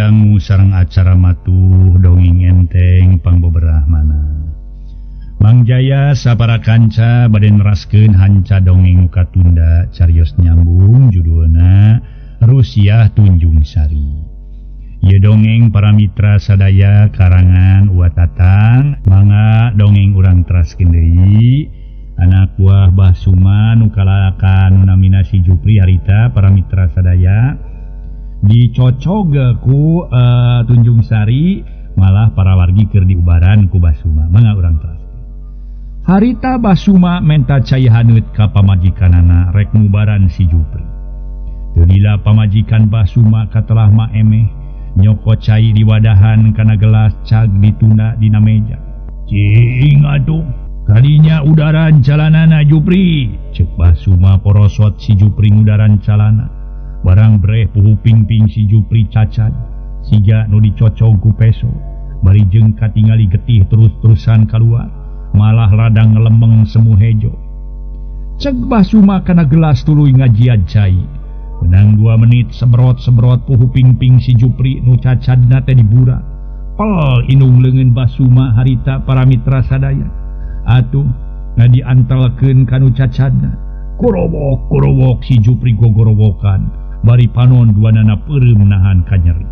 dangu sareng acara matuh dongeng enteng pangbeberahmana. Mang Jaya sapara kanca bade neraskeun hanca dongeng katunda carios nyambung judulna Rusiah Tunjung Sari. Ieu dongeng para mitra sadaya karangan Wa Tatang, mangga dongeng urang teraskeun deui. Anak buah Bah Suma nu kalalakan nu namina si Jupri harita para mitra sadaya dicocog ku Tunjung Sari malah para wargi keur diubaran ku Bah Suma. Mangga urang teraskeun. Harita Bah Suma menta cai haneut ka pamajikanana rek ngubaran si Jupri. Teu lila pamajikan Bah Suma katelah maemeh nyoko cai diwadahan kana gelas cag ditunda dina meja. Cing atuh kalinya udaran calanana Jupri, cek Bah Suma porosot si Jupri ngudaran calana. Barang breh puhu pingping si Jupri cacad, siga nu dicocog ku peso. Bari jeung katingali getih terus-terusan kaluar, malah ladang ngelemeng semu hejo. Cek Bah Suma kana gelas tuluy ngajiad cai. Menang 2 menit sebrot-sebrot puhu pingping si Jupri nu cacadna teh dibura. Pel inung leungeun Bah Suma harita para mitra sadaya. Atuh ngadiantelkeun kanu cacadna. Korowok korowok si Jupri gogorowokan bari panon duanana peureum nahan kanyeri.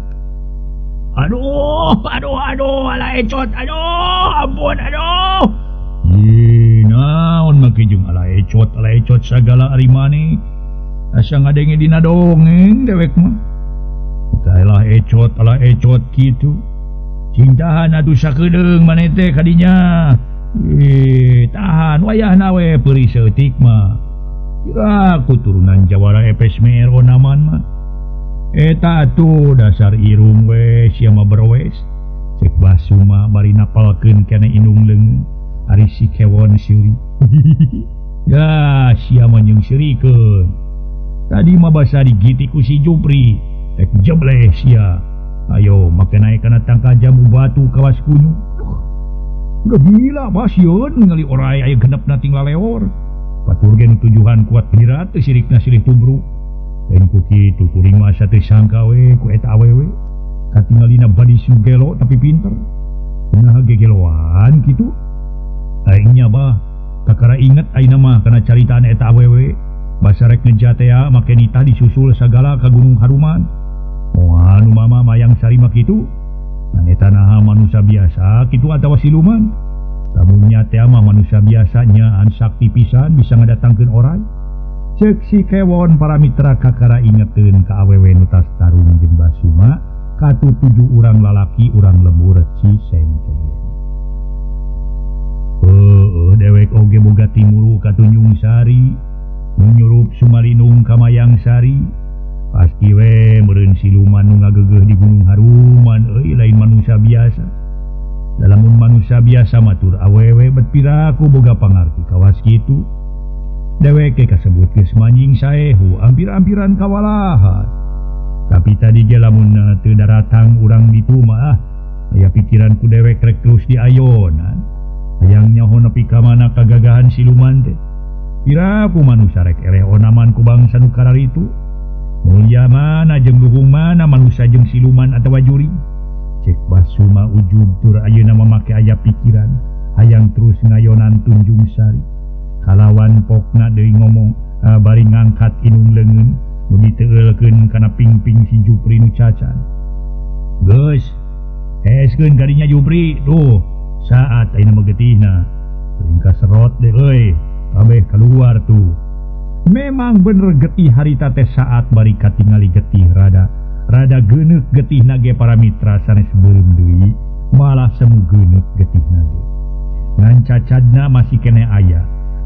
Aduh aduh aduh ala ecot aduh ampun aduh. Ye naon make jeung ala ecot sagala ari maneh. Asa ngadenge dina dongeng dewek mah. Tah ecot ala ecot kitu. Cintahan atuh sakedeung maneh teh kadinya. Tahan wayahna we peurih saeutik mah. Kira aku turunan jawara Epes Mero naman mah. Eta atuh dasar irung we sia mah berwes. Cek Bah Suma bari napalkeun kana indung leungeun ari si kewon seuri. Ya sia mah jeung seurikeun. Tadi mah basa digiti ku si Jupri, rek jebleh sia. Ayo make naek kana tangkal jambu batu kawas kunyu. Udah gila basieun ningali orai aya genepna ting laleor. Batur ge nu tujuhan kuat pirat teu sirikna silih tubruk. Lain ku kitu kuring mah asa teu sangka we ku eta awewe. Katingalina badis nu gelo tapi pinter. Nah gegeloan kitu. Aing nya bah kakara inget ayeuna mah kana caritaan eta awewe. Basa rek ngejatea make nitah disusul sagala ka Gunung Haruman. Moal nu mama Mayang Sari mah kitu. Eta naha manusia biasa kitu atawa siluman. Lamun nya teh mah manusia biasa nyaan sakti pisan bisa ngadatangkeun orai. Ceuk si kewon para mitra kakara ingeteun ka awewe nu tas tarung jeung Bah Suma katu 7 urang lalaki urang lembur Cisengke. Heueuh dewek oge boga timuru ka Tunjung Sari, nyurup Sumalinung ka Mayang Sari. Pasti we meureun siluman nu ngageugeuh di Gunung Haruman euy lain manusia biasa. Lamun manusia biasa matur awewe bet piraku boga pangarti kawas kitu. Deweke kasebut geus manjing saehu ampir-ampiran kawalahan. Tapi tadi ge lamun teu daratang urang ditu mah aya pikiran ku dewek rek terus diayonan. Hayang nyaho nepi ka mana kagagahan siluman teh. Piraku manusia rek ereh onaman ku bangsa nu kararitu. Mulia mana jeung luhung mana manusia jeung siluman atawa jurig. Cek Bah Suma ujub tur ayeuna mamake aya pikiran hayang terus ngayonan Tunjung Sari. Kalawan pokna deui ngomong bari ngangkat inung leungeun nu diteulkeun kana pingping si Jupri nu cacan. Geus heskeun kadinya Jupri tuh saat ayeuna mah getihna. Ringkas serot deh euy kabeh keluar tuh. Memang bener getih harita teh saat bari katingali getih rada rada geuneuk getihna ge para mitra sanes beureum deui malah semu geuneuk getihna ge. Ngan cacadna masih keneh aya.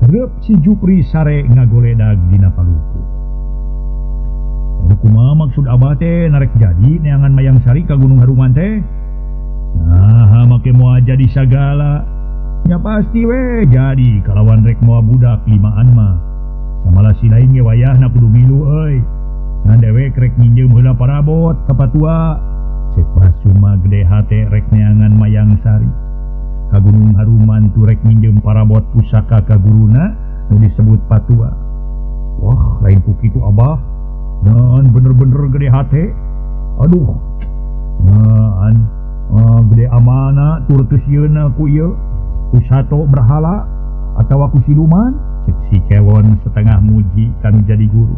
Reup si Jupri sare ngagoledag dina palupu. Kumaha maksud abah teh narek jadi neangan Mayang Sari ka Gunung Haruman teh? Nah, make moal jadi sagala. Nya pasti we jadi kalawan rek moal budak limaan mah. Samalah si lain ge wayahna kudu milu euy. Ngan dewek rek nginjeum heula parabot ka patua. Cek Bah Suma gede hate rek neangan Mayang Sari. Ka Gunung Haruman tu rek minjem parabot pusaka ka guruna nu disebut patua. Wah, lain ku kitu abah. Naon bener-bener gede hate. Aduh, An gede amana tur teu sieuna ku ieu ku sato berhala atawa ku siluman cek si Kewon setengah muji kanu jadi guru.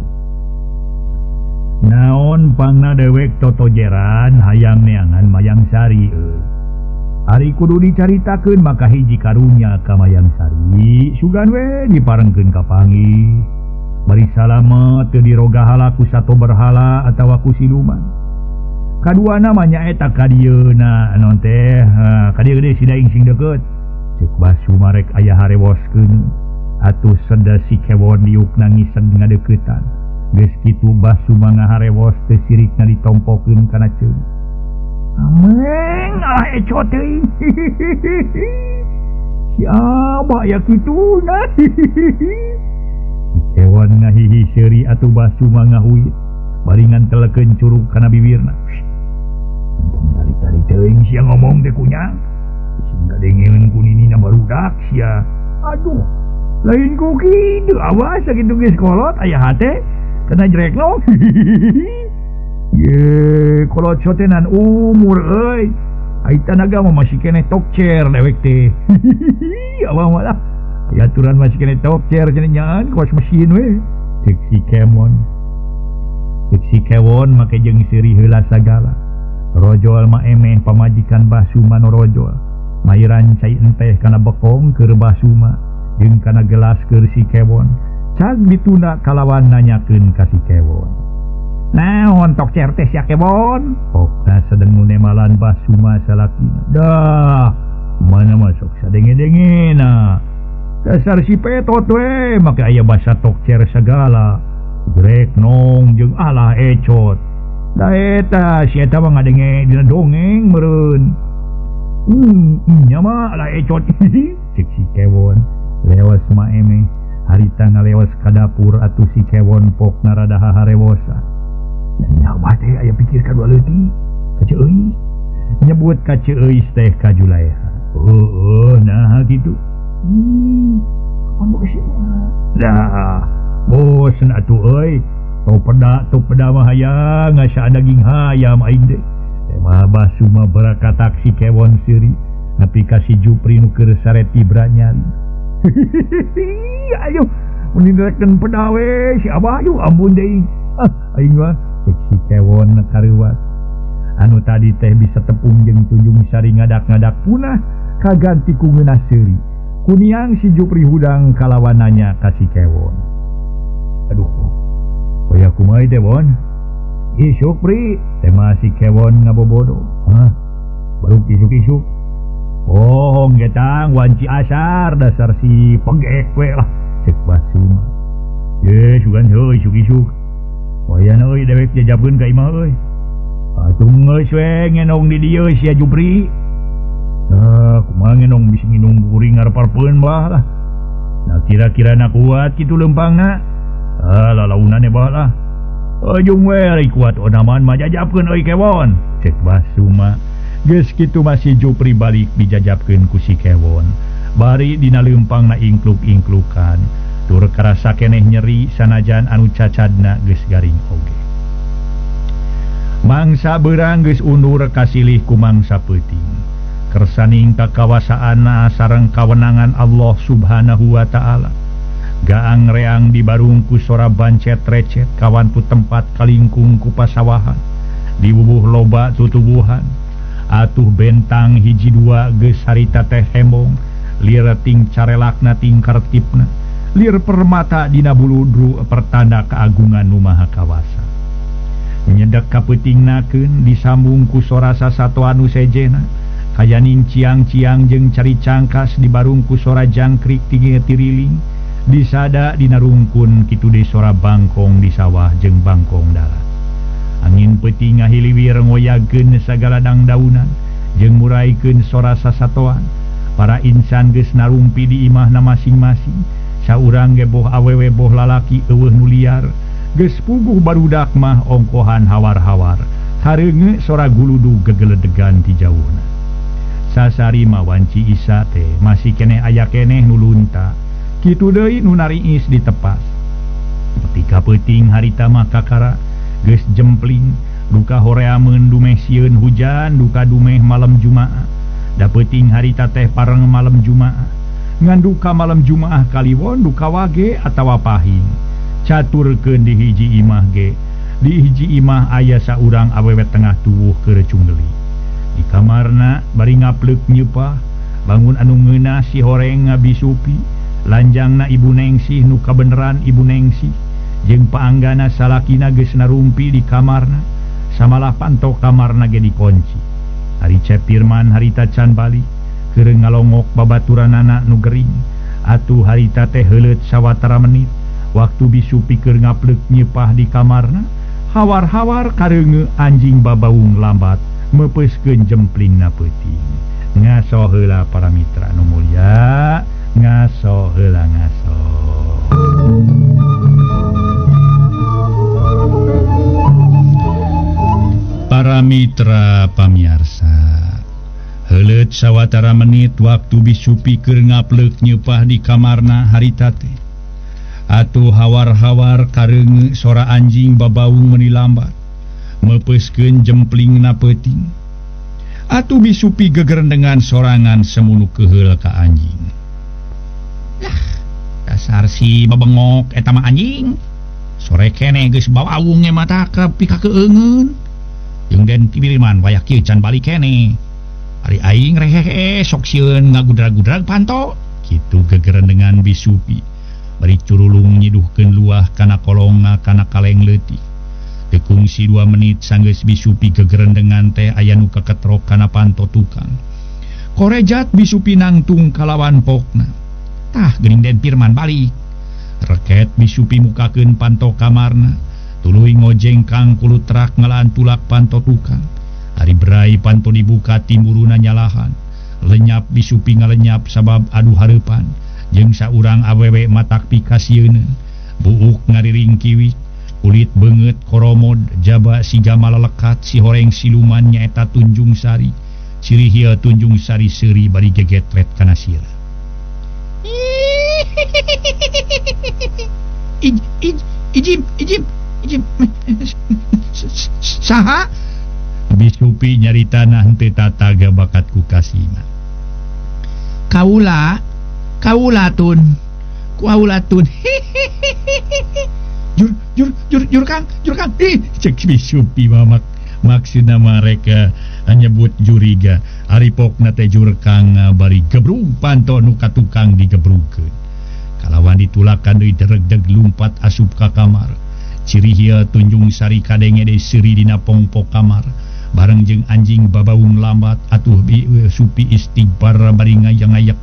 Naon pangna dewek totojeran hayang neangan Mayang Sari euy. Ari kudu dicaritakeun maka hiji karunya ka Mayang Sari sugan we diparengkeun ka panggih. Bari salamet teu dirogahala ku sato berhala atawa ku siluman. Kaduana mah nyaeta ka dieuna naon teh ka dieu gede si daing sing deukeut. Cek Basuma rek aya harewoskeun atuh seda si Kewon diuk nangisen ngadeuketan. Geus kitu Basuma ngaharewos teh sirikna ditompokeun kana ceung. Ameng alah ecot teuing. Si abah ya kituna. Si Kewon ngahihi seuri atuh Basuma ngahuit. Baringan telekeun curug kana bibirna. Entong tarik-tarik teuing sia ngomong teh kunyang. Sing kadengeun ku ninina barudak sia. Aduh, lain ku kitu awas sakitu geus kolot aya hate kena jrek lo. Ye, kolot sotenan umur euy. Ai tanaga mah masih keneh tokcer dewek teh. Abah mah lah. Aya aturan masih keneh tokcer cenah nyaan kos mesin we. Cek si Kemon. Cek si Kewon make jeung seuri heula sagala. Rojol mah emeh pamajikan Basuma nu rojol. Mairan cai enteh kana bekong keur Basuma jeung kana gelas keur si Kewon. Cag ditunda kalawan nanyakeun ka si Kewon. Naon tokcer teh sia Kewon? Pokna sedeng nu nemalan Basuma salakina. Dah, mana masuk sadenge-dengena. Dasar si petot we make aya basa tokcer sagala. Grek nong jeung alah ecot. Da eta si eta mah ngadenge dina dongeng meureun. Nya mah alah ecot. Cek si Kewon lewas mah emeh. Harita ngalewas ka dapur atuh si Kewon pokna rada haharewosa. Nya abah teh aya pikir kadua leutik ka Ceu Euis. Nyebut ka Ceu Euis teh ka Julaiha. Heueuh naha kitu. Kapan boga si Dah, bosen atuh euy. Tau peda mah hayang ngasa daging hayam aing teh. Teh mah Basuma berakatak si Kewon seuri nepi ka si Jupri nu keur sare tibra nyari. Ayo mun direkeun peda we si abah ayo ampun deui. Ah aing mah cek si Kewon kareuwas. Anu tadi teh bisa tepung jeung Tunjung Sari ngadak-ngadak punah kaganti ku ngeunah seuri. Kuniang si Jupri hudang kalawan nanya ka si Kewon. Aduh, oya kumaha teh Bon? Isuk Pri, teh mah si Kewon ngabobodo. Hah? Baru isuk-isuk. Bohong getang wanci asar dasar si pegek we lah cek Basuma. Ye sugan heuh isuk-isuk. Wayana euy dewek jajabkeun ka imah euy. Atuh geus we ngenong di dieu sia Jupri. Ah, kumaha ngenong bisi nginum kuring ngarparpeun bah lah. Nah kira-kira na kuat kitu leumpangna. Ah lalaunan bah lah. Ujung we ari kuat onaman mah jajabkeun euy Kewon. Cek Basuma. Geus kitu masih Jupri balik dijajabkeun ku si Kewon. Bari dina leumpangna ingkluk-ingklukan. Tur karasa keneh nyeri sanajan anu cacadna geus garing oge. Mangsa beurang geus undur kasilih ku mangsa peuting. Kersaning kakawasaanna sareng kawenangan Allah Subhanahu wa taala. Gaang reang dibarung ku sora bancet recet kawantu tempat kalingkung ku pasawahan. Dibubuh loba tutubuhan. Atuh bentang hiji dua geus harita teh hembong, lir ting carelakna ting kartipna, lir permata dina buludru pertanda keagungan nu maha kawasa. Nyedek kapeutingnakeun disambung ku sora sasatoan nu sejena, kayaning ciang-ciang jeung cari cangkas dibarung ku sora jangkrik tinggi tiriling, disada dina rungkun kitu deui sora bangkong di sawah jeung bangkong darat. Angin peuting ngahiliwir ngoyagkeun sagala dangdaunan jeung muraikeun sora sasatoan. Para insan geus narumpi di imahna masing-masing. Saurang ge boh awewe boh lalaki eueuh nu liar. Geus puguh barudak mah ongkohan hawar-hawar. Kareunge sora guludu gegeledegan ti jauhna. Sasari mah wanci Isa teh masih keneh aya keneh nu lunta. Kitu deui nu nariis ditepas. Ketika peuting harita mah kakara geus jempling Duka horeameun dumeh sieun hujan, duka dumeh malam Jumaah. Da peuting harita teh pareng malam Jumaah. Ngan duka malam Jumaah kaliwon duka wage atawa pahing. Caturkeun di hiji imah ge. Di hiji imah aya saurang awewe tengah tuwuh keur cunggeli. Di kamarna bari ngapleuk nyeupah, bangun anu ngeunah si horeng ngabisupi, lanjangna Ibu Nengsih nu kabeneran Ibu Nengsih jeung paanggana salakina geus narumpi di kamarna, samalah panto kamarna ge dikunci. Ari Cep Pirman harita can balik, keur ngalongok babaturanana nu gering. Atuh harita teh heuleut sawatara menit, waktu bisupi keur ngapleuk nyeupah di kamarna, hawar-hawar kareunge anjing babaung lambat meupeuskeun jemplingna peuting. Ngaso heula para mitra nu mulia, ngaso heula ngaso. Para mitra pamiarsa, heuleut sawatara menit waktu bisupi keur ngapleuk nyeupah di kamarna harita teh. Atuh hawar-hawar kareunge sora anjing babaung meuni lambat meupeuskeun jemplingna peuting. Atuh bisupi gegerendengan sorangan semunu keheul ka anjing. Lah, dasar si babengok eta mah anjing. Sore keneh geus bawaung ge mata ka pikakeungeun. Jeung Den Pirman wayah kieu can balik keneh. Ari aing rehehe sok sieun ngagudrag-gudrag panto. Kitu gegerendengan bisupi. Bari curulung nyiduhkeun luah kana kolonga kana kaleng leutik. Teu kungsi 2 menit sanggeus bisupi gegerendengan teh aya nu kaketrok kana panto tukang. Korejat bisupi nangtung kalawan pokna. Tah geuning Den Pirman balik. Reket bisupi mukakeun panto kamarna. Tuluy ngojengkang kulutrak ngalaan tulak panto tukang. Ari berai panto dibuka timuruna nyalahan. Lenyap bisupi ngalenyap sabab adu hareupan. Jeung saurang awewe matak pikasieun. Buuk ngariring kiwik, kulit beungeut koromod jaba siga malelekat si horeng siluman nyaeta Tunjung Sari. Ciri hieu Tunjung Sari seuri bari gegetret kana sirah. Ijim ijim ijim saha? Bisupi nyaritana henteu tataga bakat ku kasima. Kaula kaulatun kuaulatun. Jur jur jur jur kang jur kang. Ih cek bisupi mamak maksudna mereka nyebut juriga. Ari pokna teh jur kang bari gebrug panto nu ka tukang digebrugkeun. Kalawan ditulakan deui deregdeg lumpat asup ka kamar. Ciri hieu Tunjung Sari kadenge deui seuri dina pongpok kamar. Bareng jeung anjing babaung lambat atuh supi istighfar bari ngayang-ngayak.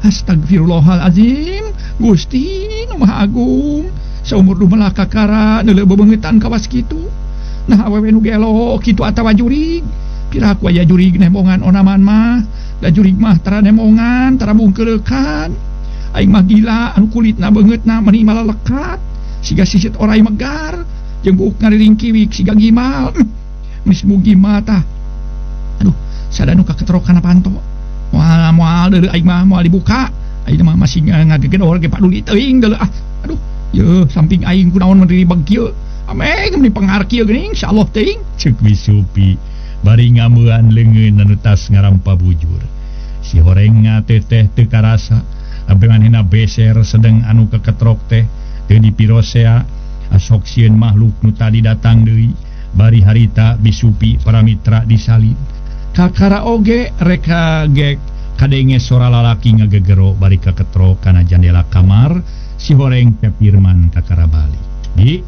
Astagfirullahalazim, Gusti nu Maha Agung. Saumur du malaka kakara neuleuh bebeungetan kawas kitu. Nah awewe nu gelo kitu atawa jurig. Piraku aya jurig nembongan onaman mah. Da jurig mah tara nembongan, tara bungkeuleukan. Aing mah gila anu kulitna beungeutna meuni malalekat. Siga sisit orai megar, jeung buuk ngariring kiwik siga gimal. Geus mugi mah tah. Aduh, sada nu kaketrok kana panto. Moal moal deuleu aing mah moal dibuka. Aing mah masih ngagegedor ge paduli teuing deuleu ah. Aduh, yeuh samping aing kunaon meuni ribeg kieu. Ameh meuni pengar kieu geuning insyaallah teuing. Ceuk bisupi bari ngameuan leungeun anu tas ngarampa bujur. Si horeng teh teu karasa sampe manehna beser sedeng anu keketrok teh teu dipirosea. Asok sieun makhluk nu tadi datang deui. Bari harita bisupi para mitra disalin. Kakara oge reka gek kadenge sora lalaki ngagegero bari kaketrok kana jandela kamar si horeng Cep Pirman kakara balik. Bi,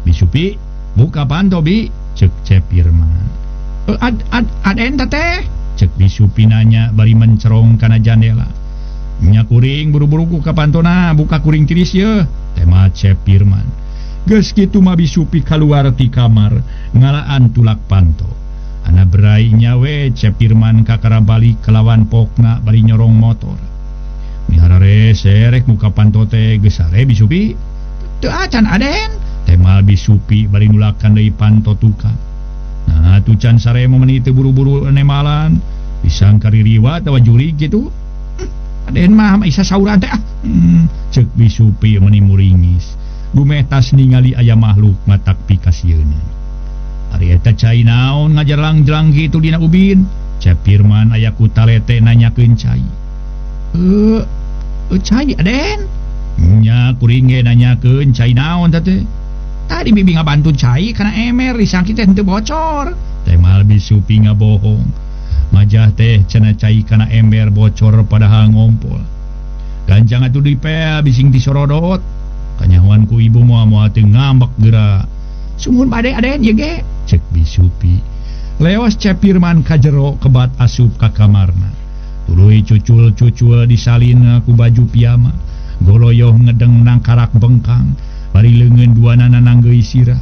bisupi buka panto bi, cek Cep Pirman. Ad ad aden teh, cek bisupi nanya bari mencerong kana jandela. Nya kuring buru-buru ku ka pantona, buka kuring tiris yeuh, tema Cep Pirman. Geus kitu mah bisupi kaluar ti kamar ngalaan tulak panto. Ana berai nyawe Cep Pirman kakara balik kelawan pokna bari nyorong motor. Miharare serek muka panto teh geus sare bisupi. Teu acan aden, tema bisupi bari nulakan deui panto tukang. Nah atuh can sare mah meuni teu buru-buru nemalan, pisang kaririwa atawa jurig kitu. Aden mah isa sauran teh ah. Ceuk bisupi meuni muringis. Dumeh tas ningali aya makhluk matak pikasieun. Ari eta cai naon ngajerlang-jelang kitu dina ubin? Cep Firman aya ku talete nanyakeun cai. Cai Aden? Nya kuring ge nanyakeun cai naon teh teh. Tadi bibi ngabantu cai kana emer disangki teh henteu bocor. Teh mal Bisupi ngabohong. Majah teh cenah cai kana ember bocor padahal ngompol. Ganjang atuh dipel bising disorodot. Kanyahoan ku ibu moal-moal teu ngambek geura. Sumuhun bade Aden ieu ge, cek Bisupi. Leos Cep Firman ka jero kebat asup ka kamarna. Tuluy cucul-cucul disalin ku baju piyama. Goloyoh ngedeng nangkarak bengkang. Bari leungeun duanana nanggeui sirah.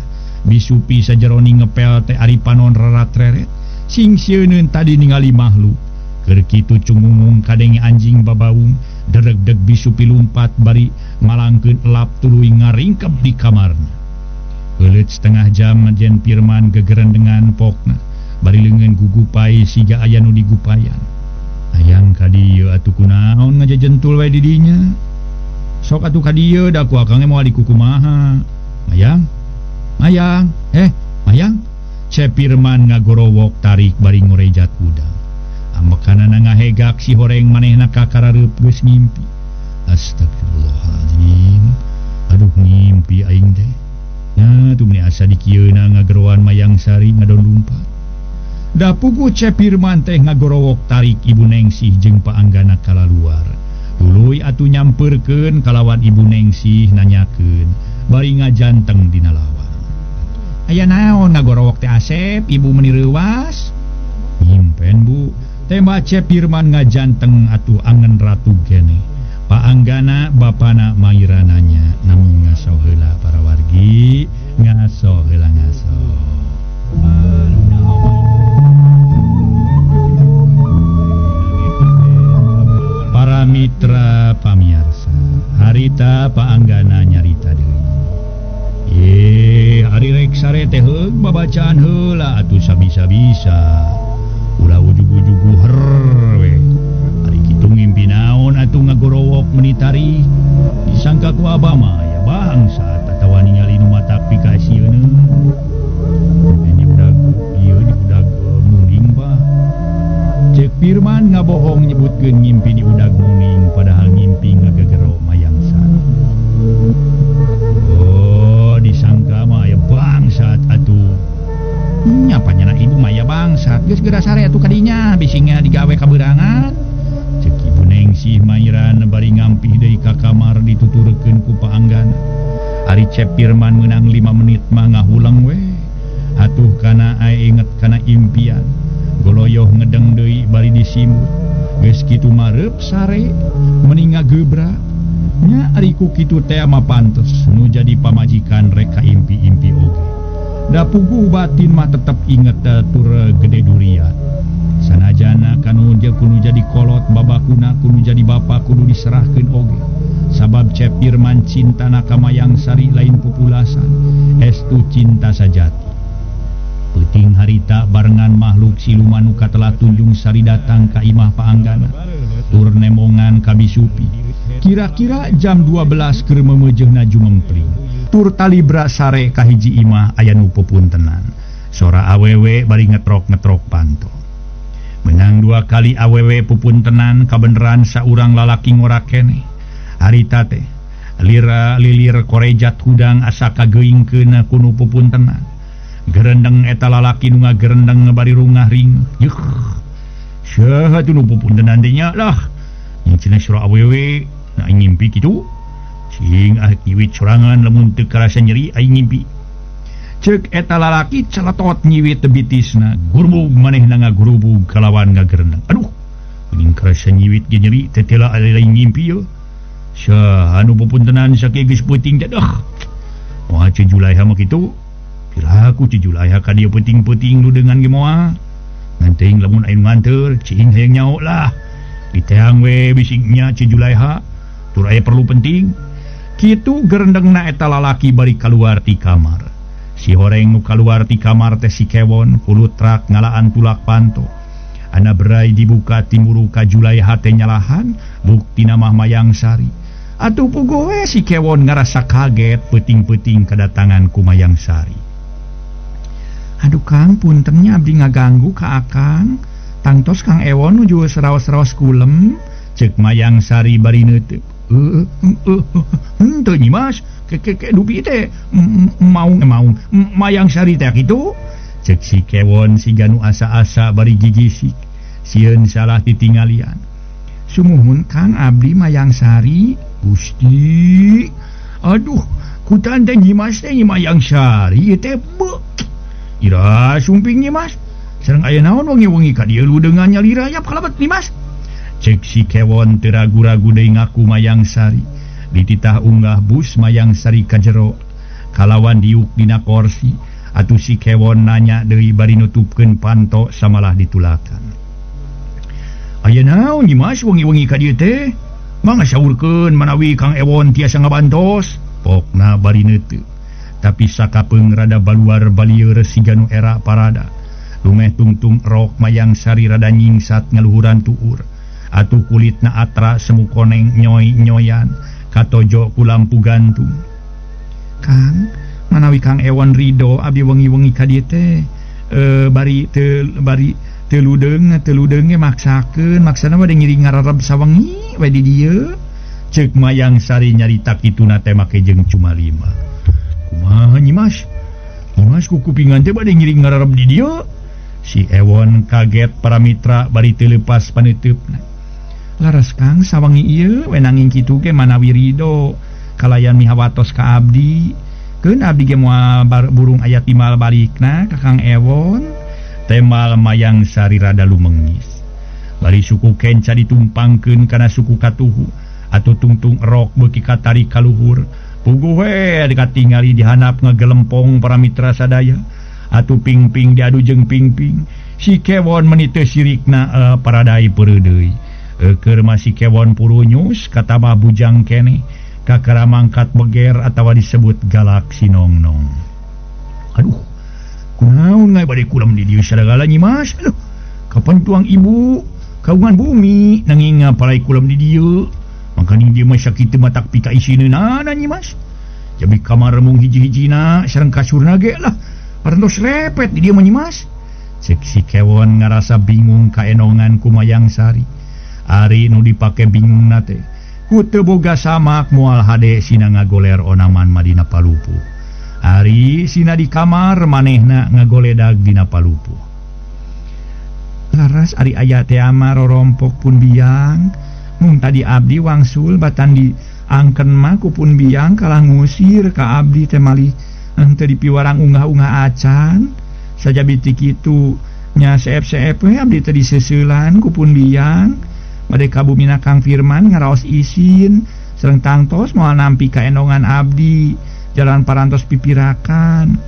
Bisupi sajeroni ngepel teh ari panon rarat-reret. Sing sieuneun tadi ningali makhluk. Keur kitu cungungung kadenge anjing babaung. Deregdeg Bisupi lumpat bari malangkeun elap tuluy ngaringkep di kamarna. Heuleut setengah jam Jen Firman gegerendengan pokna. Bari leungeun gugupai siga aya nu digupayan. Hayang ka dieu atuh kunaon ngajajentul we di dinya. Sok atuh ka dieu da ku akang ge moal dikukumaha. Mayang, mayang, mayang. Cep Firman ngagorowok tarik bari ngorejat hudang. Ambekanana ngahegak si horeng manehna kakarareup geus ngimpi. Astagfirullahaladzim. Aduh ngimpi aing teh. Nya tuh meni asa dikieuna ngageroan Mayang Sari ngadon lumpat. Da puguh Cep Firman teh ngagorowok tarik Ibu Nengsih jeung Pak Anggana kalaluar. Tuluy atuh nyampeurkeun kalawan Ibu Nengsih nanyakeun bari ngajanteng dina lawang. Aya naon ngagorowok teh Asep, ibu meni reuwas? Ngimpen Bu. Tema Cep Firman ngajanteng atuh angen ratu gene. Pak Anggana bapana mairananya namung ngaso heula para wargi, ngaso heula ngaso. Para mitra pamiarsa, harita Pak Anggana nyarita deui. Ye, ari rek sare teh heug babacaan heula atuh sabisa-bisa. Ulah ujug-ujug her we. Ari kitu ngimpi naon atuh ngagorowok meni tarih. Disangka ku abah mah ya bangsa atawa ningali nu matak pikasieun. Ini budak ieu di budak muning bah. Cek Firman ngabohong nyebutkeun ngimpi di udag muning padahal ngimpi ngagegero Mayang Sari. Oh, disangka mah aya bangsat atuh. Nya panyana ibu mah aya bangsat geus geura sare atuh kadinya bisingnya digawe kabeurangan. Cek Ibu Nengsih mairan bari ngampih deui ka kamar dituturkeun ku Pak Anggana. Ari Cep Firman meunang 5 menit mah ngahuleng we. Atuh kana ae inget kana impian. Goloyoh ngedeng deui bari disimut. Geus kitu mareup sare meni ngagebra. Nya ari ku kitu teh mah pantes nu jadi pamajikan rek ka impi-impi oge. Da puguh batin mah tetep inget tur gede durian. Sanajana kanu kudu jadi kolot babakuna kudu jadi bapa kudu diserahkeun oge. Sabab Cep Firman cintana ka Mayang Sari lain pupulasan, estu cinta sajati. Peuting harita barengan makhluk siluman nu katelah Tunjung Sari datang ka imah Pak Anggana. Tur nemongan ka Bisupi. Kira-kira jam 12 keur meumeujeuna jumengpling. Tur talibra sare ka hiji imah aya nu pupuntenan. Sora awewe bari ngetrok-ngetrok panto. Menang 2 kali awewe pupuntenan kabeneran saurang lalaki ngora keneh. Harita teh lira lilir korejat hudang asa kageuingkeun ku nu pupuntenan. Gerendeng eta lalaki nu ngagerendeng bari rungah ring. Yuh. Saha tuh nu pupuntenan teh nya lah. Cenah sora awewe na ngimpi kitu. Cing ah nyiwit sorangan lamun teu karasa nyeri aing ngimpi. Ceuk eta lalaki celetot nyiwit betisna, gurbug manehna ngagurubug kalawan ngagerendeng. Aduh, geuning karasa nyiwit ge nyeri teh teh lain ngimpi ye. Saha nu pupuntenan sakieu geus peuting teh dah. Moal Ceu Julaiha mah kitu. Piraku Ceu Julaiha ka dieu peuting-peuting nu dengan ge moal. Ngan teuing lamun aya nu nganteur, cing hayang nyaho lah. Diteang we bisingnya Ceu Julaiha, tur aya perlu penting. Kitu gerendengna eta lalaki bari kaluar ti kamar. Si horeng nu kaluar ti kamar teh si kewon, kulutrak ngalaan tulak panto. Ana berai dibuka timburu ka Julaiha teh nyalahan, buktina mah Mayang Sari. Atuh puguh we si kewon ngarasa kaget peuting-peuting kadatangan ku Mayang Sari. Aduh Kang, puntennya abdi ngaganggu ka Akang. Tangtos Kang Ewon nuju seraos-seraos kulem. Cek Mayang Sari bari neuteuk. Henteu Nyi Mas, ke dupi teh maung Mayang Sari teh kitu. Cek si Kewon siga nu asa-asa bari gigisik. Sieun salah titinggalian. Sumuhun Kang, abdi Mayang Sari. Gusti, aduh, kutan teh Nyi Mas teh Nyi Mayang Sari teh beuh. Ira sumping Nyi Mas. Sareng aya naon wengi-wengi ka dieu ludeungan nyalira yap kalebet Nyi Mas. Cek si Kewon teu ragu-ragu deui ngaku Mayang Sari. Dititah unggah bus Mayang Sari ka jero. Kalawan diuk dina korsi. Atuh si Kewon nanya deui bari nutupkeun panto samalah ditulakan. Aya naon Nyi Mas wengi-wengi ka dieu teh? Mangga saurkeun manawi Kang Ewon tiasa ngabantos. Pokna bari neuteuk. Tapi sakapeung rada baluar balieur siga nu era parada. Lumeh tungtung rok Mayang Sari rada nyingsat ngaluhuran tuur. Atuh kulitna atra semu koneng nyoy-nyoyan katojo ku lampu gantung. Kang, manawi Kang Ewon ridho abdi wengi-wengi ka dieu teh bari teu ludeung ge maksakeun, maksana bade ngiring ngarareb sawengi we di dieu. Cek Mayang Sari nyarita kituna teh make jeung cuma lima. Kumaha Nyi Mas? Nyi Mas ku kupingan teh bade ngiring ngarareb di dieu. Si Ewon kaget para mitra bari teu leupas panuteupna. Laras Kang, sawengi ieu we nanging kitu ge manawi ridho kalayan mihawatos ka abdi. Keun abdi ge moal burung aya timal balikna ka Kang Ewon. Temal Mayang Sari rada lumengis. Bari suku kenca ditumpangkeun kana suku katuhu. Atuh tungtung rok beuki katarik ka luhur. Puguh we dikatingali dihanap ngagelempong para mitra sadaya. Atuh ping-ping diadu jeung ping-ping. Si Kewon meuni teu sirikna paradai peureudeuy. Keur masih Kewon purunyus katamah bujang keneh kakara mangkat beger atawa disebut galak sinongnong. Aduh, kunaon ngai bade kulem di dieu sadagala Nyi Mas? Aduh, kapan tuang ibu kagungan bumi nanging ngapalai kulem di dieu. Mangkaning dieu mah sakitu matak pika isineunana Nyi Mas. Jadi kamar mung hiji-hijina sareng kasurna ge lah. Parantos repet di dieu mah Nyi Mas. Cek si Kewon ngarasa bingung kaenongan ku Mayang Sari. Ari nu dipake bingung na teh ku teu boga samak moal hade sina ngagoler onaman madina palupuh. Ari sina di kamar manehna ngagoledag dina palupuh. Laras ari aya teh ama rorompok pun biang. Mung tadi abdi wangsul batan di angken mah ku pun biang kalah ngusir ka abdi teh malih henteu dipiwarang unggah-unggah acan. Sajabi ti kitu nya seep-seep we abdi teh diseuselan ku pun biang. Bade ka bumina Kang Firman ngaraos isin sareng tangtos moal nampi kaendongan abdi jalan parantos pipirakan.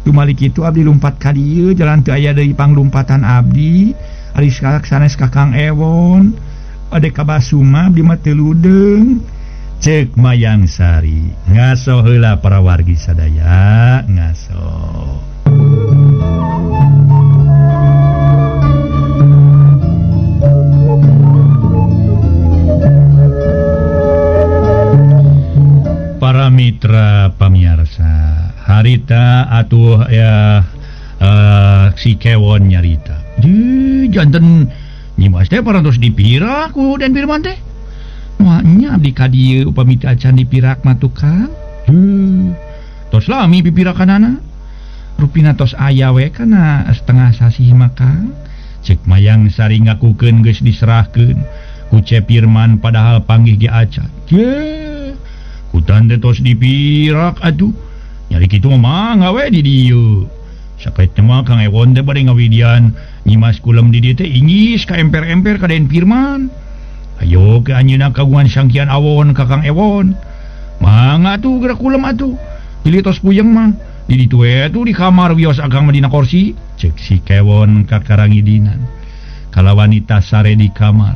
Tumali kitu abdi lumpat ka dieu jalan teu aya deui panglumpatan abdi. Ari sakalak sanes ka Kang Ewon. Bade ka Basuma abdi mah teu ludeung. Cek Mayang Sari ngaso heula para wargi sadaya ngaso. Para mitra pamiarsa, harita atuh ya si Kewon nyarita. Di janten Nyi Mas teh parantos dipirak ku Den Firman teh. Moalnya abdi ka dieu upami teu acan dipirak mah tukang. Tos lami pipirakanana. Rupina tos aya we kana setengah sasih mah Kang. Cek Mayang Sari ngakukeun geus diserahkeun ku Ce Firman padahal panggih ge acan. Ye, kutan teh tos dipirak atuh. Nyari kitu mah mangga we di dieu. Sakaitna mah Kang Ewon teh bade ngawidian Nyi Mas kulem di dieu teh ingis ka emper-emper ka Den Firman. Ayo ke anjeunna kagungan sangkian awon ka Kang Ewon. Mangga atuh geura kulem atuh. Pilih tos puyeng mah. Di ditu we atuh di kamar wios akang mah dina korsi. Cek si Kewon kakarangidinan. Kalawanita sare di kamar.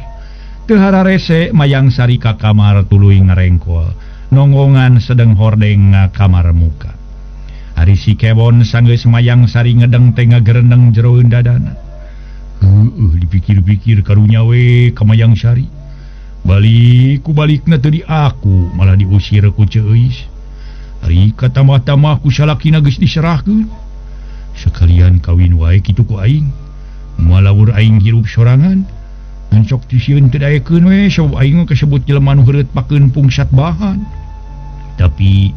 Teu hararese Mayang Sari ka kamar tuluy ngarengkol. Nonggongan sedeng hordeng kamar muka. Ari si Kewon sanggeus Mayang Sari ngedeng teh ngagerendeng jeroeun dadana. Heueuh dipikir-pikir karunya we ka Mayang Sari. Balik ku balikna teu di aku malah diusir ku Ceuis. Ari katamah-tamah ku salakina geus diserahkeun. Sekalian kawin wae kitu ku aing. Moal aing hirup sorangan. Ngan sok tisieun teu daekeun we sabab aing mah kasebut jelema nu heureut pakeun pungsat bahan. Tapi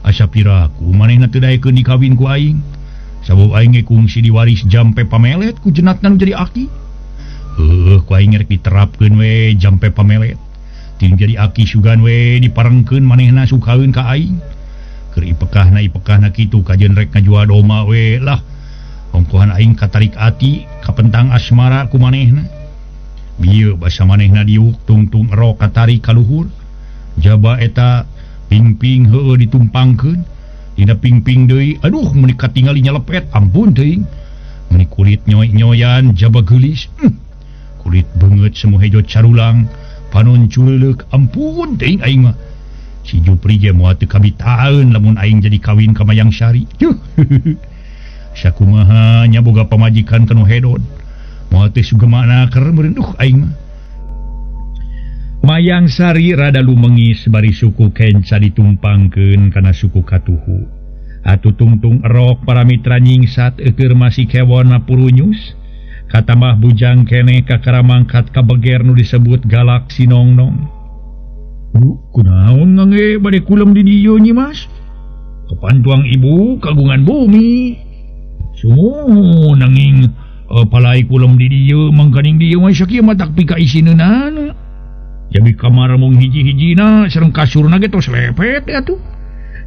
asa piraku manehna teu daekeun dikawin ku aing. Sabab aing ge kungsi diwaris jampe pamelet ku jenatna nu jadi aki. Heuh ku aing rek diterapkeun we jampe pamelet. Tin jadi aki sugan we diparengkeun manehna sukaeun ka aing. Keur ipekahna kitu kajeun rek ngajual doma we lah. Ongkohan aing katarik ati kapentang asmara ku manehna. Bieu basa manehna diuk tungtung erok katarik ka luhur. Jaba eta pingping heueuh ditumpangkeun. Dina pingping deui aduh meuni katingali nyalepet ampun teuing. Meuni kulit nyoy-nyoyan jaba geulis. Kulit beungeut semu hejo carulang panon culeuleuk ampun teuing aing mah. Si Jupri ge moal teu kabitaeun lamun aing jadi kawin ka Mayang Sari. Sakumaha nya boga pamajikan kanu hedon. Moal teh sugemana keur meureun duh aing mah. Mayang Sari rada lumengis bari suku kenca ditumpangkeun kana suku katuhu. Atuh tungtung erok para mitra nyingsat eueur masih kewon mapurunyus. Katamah bujang keneh kakara mangkat ka beger nu disebut galak sinongnong. Bu, kunaon ngange bade kulem di dieu Nyi Mas? Kapantuang ibu kagungan bumi. Sumuhun nanging palai kulem di dieu mangkaning dieu mah sakieu mah tak pika isineunana. Jadi kamar mung hiji-hijina sareng kasurna ge tos lepet atuh.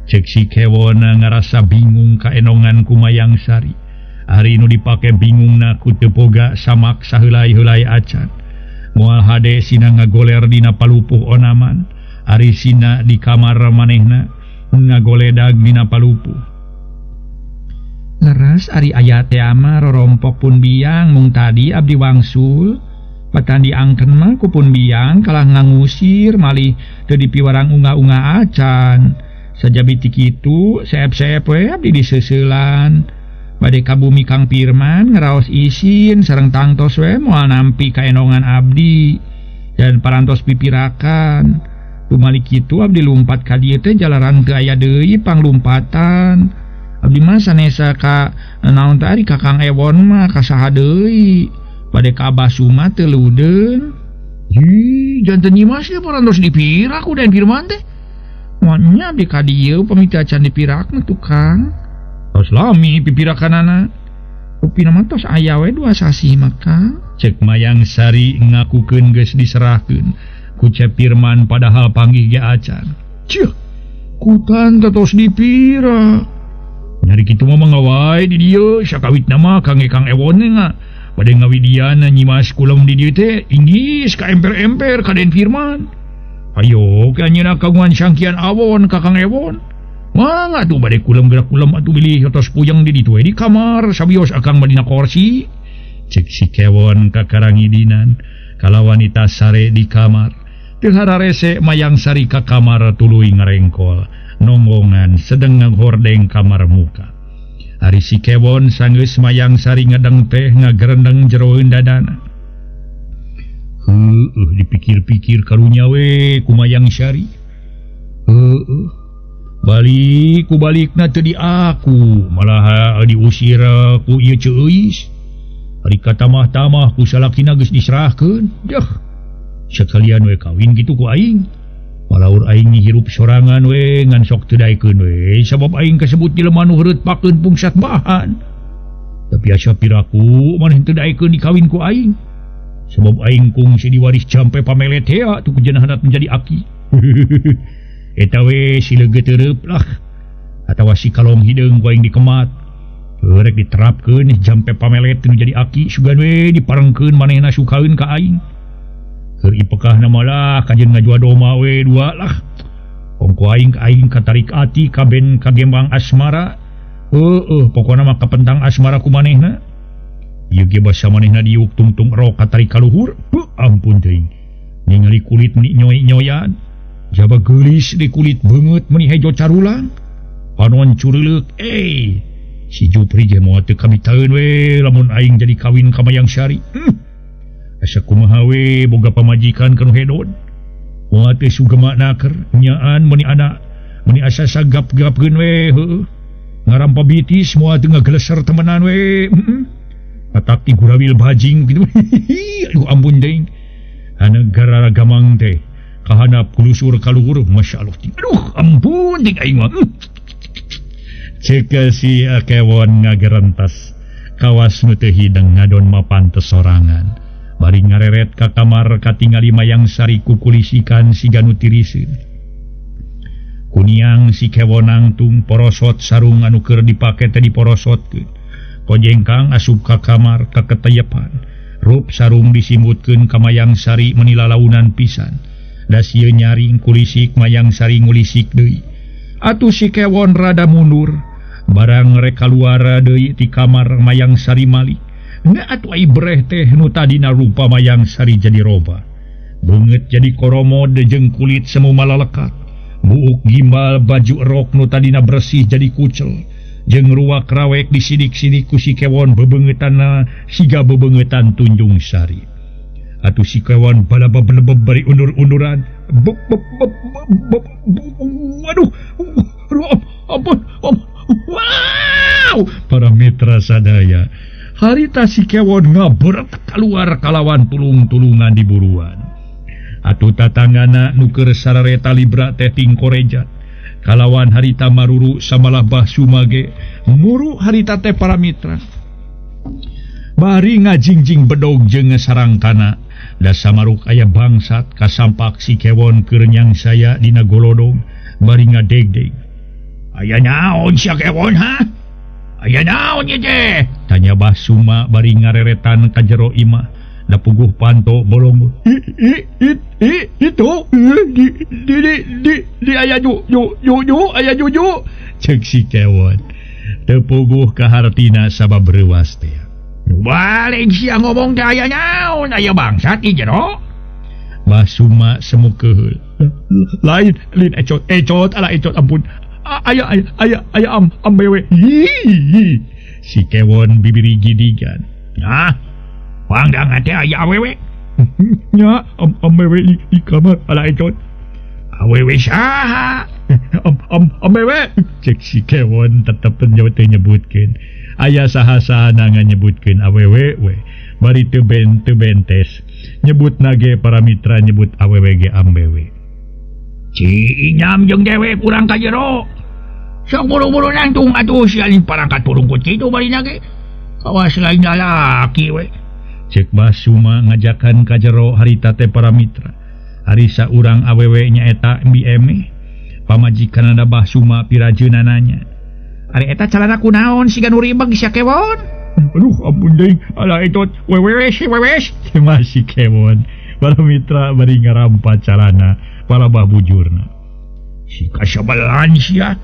Cek si kewona ngarasa bingung kaenongan ku Mayang Sari. Ari nu dipake bingungna ku teu boga samak saheulai-heulai acan. Moal hade sina ngagoler dina palupuh onaman. Ari sina di kamar manehna ngagoledag dina palupuh. Leres ari aya teh ama rorompok pun biang mung tadi abdi wangsul. Patan diangken mah ku pun biang kalah ngangusir malih teu dipiwarang unga-unga acan. Sajabi ti kitu seep-seep we abdi diseuseulan. Bade ka bumi Kang Pirman ngaraos isin sareng tangtos we moal nampi kaenongan abdi dan parantos pipirakan. Tumali kitu abdi lumpat ka dieu teh jalaran teu aya deui panglumpatan. Abdi mah sanesa ka naon teh ari ka Kang Ewon mah ka saha deui. Bade ka Abah Suma teu ludeun. Hi, janten Nyi Mas ge parantos dipirak ku Den Firman teh. Moal abdi ka dieu pami teu acan dipirak mah tukang. Tos lami pipirakanana. Upina mah tos aya we 2 sasih mah Kang. Cek Mayang Sari ngakukeun geus diserahkeun ku Cep Firman padahal panggih ge acan. Ceuh, kutan teh tos dipira. Nyari kitu mah mangga wae di dieu sakawitna mah Kang Kang Ewon nga. Bade ngawidian Nyi Mas kulem di dieu teh inggis ka emper-emper ka Den Firman. Ayo ka anjeunna kagungan sangkian awon ka Kang Ewon. Mangga atuh bade kulem gerak kulem atuh bilih tos puyeng di ditu we di kamar sabios akang mah dina korsi. Cek si kewon kakarangidinan kalawanita sare di kamar. Teu hararese Mayang Sari ka kamar tuluy ngarengkol nonggongan sedeng ngaghordeng kamar muka. Ari si kewon sanggeus Mayang Sari ngedeng teh ngagerendeng jeroeun dadana. Heueuh dipikir-pikir karunya we ku Mayang Sari. Heueuh balik ku balikna teu di aku malah diusir ku ieu ceuis. Ari katamah-tamah ku salakina geus diserahkeun. Dah sekalian we kawin kitu ku aing. Palaur aing hirup sorangan we ngan sok teu daekeun we sabab aing kasebut jelema nu heureut pakeun pungsat bahan. Tapi asa piraku maneh teu daekeun dikawin ku aing. Sabab aing kungsi diwaris jampe pamelet hea tu kujenahna menjadi aki. Eta we si leugeut tereup lah atawa si kalong hideung ku aing dikemat. Rek diterapkeun jampe pamelet nu jadi aki sugan we diparengkeun manehna sukaeun ka aing. Keur ipekahna malah kajeun ngajual doma we dua lah. Ongko aing aing katarik ati kaben kagembang asmara. Heueuh pokona mah kapentang asmara ku manehna. Ieu ge basa manehna diuk tungtung rok katarik ka luhur. Beuh ampun teuing. Ningali kulit meni nyoy-nyoyan. Jaba geulis di kulit beungeut meni hejo carulang. Panon cureuleuk si Jupri ge moal teu kabitaeun we lamun aing jadi kawin ka Mayang Sari. Asa kumaha we boga pamajikan kanu hedon. Moal teh sugema naker nyaan meuni anak meni asa sagap-gapkeun we heueuh. Ngarampa bitis moal teu ngageleser temenan we. Atak ti gurawil bajing kitu. Aduh ampun deing. Anu gara gamang teh kahanap kulusur kaluhur masyaallah. Aduh ampun ting aing mah. Ceuk si Kewon ngagerentas. Kawas nu teu hideng ngadon mapantes sorangan. Bari ngareret ka kamar katingali Mayang Sari kukulisikan siga nu tiriseun. Kuniang si Kewon nangtung porosot sarung anu keur dipake teh diporosotkeun. Kojengkang asup ka kamar kaketeyepan. Rup sarung disimbutkeun ka Mayang Sari meni lalaunan pisan. Da sieun nyaring kulisik Mayang Sari ngulisik deui. Atuh si Kewon rada mundur. Barang rek kaluar deui ti kamar Mayang Sari malik. Nggak atuh ai breh teh nu tadina rupa Mayang Sari jadi roba. Beungeut jadi koromod jeung kulit semu malalekat. Buuk gimbal baju rok nu tadina bersih jadi kucel. Jeung ruak rawek disidik-sidik ku si Kewon bebeungeutanna siga bebeungeutan Tunjung Sari. Atuh si Kewon balaba-belebeb bari undur-unduran. Waduh, ampun, wow, para mitra sadaya. Harita si Kewon ngaberet keluar kalawan tulung-tulungan di buruan. Atuh tatanggana nu keur sarareta libra teh tingkorejat. Kalawan harita maruru samalah Bah Sumage muru harita teh para mitra. Bari ngajingjing bedog jeung sarangkana. Da samaruk aya bangsat kasampak si Kewon keur nyang saya dina golodong bari ngadegdeg. Aya naon sia Kewon ha? Aya naon ieu teh? Tanya Bah Suma bari ngareretan ka jero imah. Da puguh panto bolong. Itu di aya ju ju ju aya juju. Ceuk si Kewon. Teu puguh kahartina sabab reuas teh. Balik sia ngomong teh aya naon aya bangsat di jero. Bah Suma semu keheul. Lain lin ecot ecot ala ecot ampun. Aya aya aya aya am ambewe. Si Kewon bibiri gidigan. Nah, pangdangan teh aya awewe. Nya am awewe di kamar ala ecot. Awewe saha? Am awewe. Cek si Kewon tetep teu nyebutkeun. Aya saha-sahana nganyebutkeun awewe we. Bari teu bentes. Nyebut nage para mitra nyebut awewe ge ambewe. Ci inyam jeung dewek urang ka jero. Sok buru-buru nangtung atuh sia parangkat turungkut kitu barina ge. Kawas lain lalaki we. Cek Bah Suma ngajakan ka jero harita teh para mitra. Ari saurang awewe nyaeta BM pamajikanna Bah Suma pirajeunananya. Ari eta calana kunaon siga nu ribeg sia Kewon? Aduh ampun deui ala etot wewes wewes masih Kewon. Para mitra bari ngarampa calana palabah bujurna. Si kasabelan sia.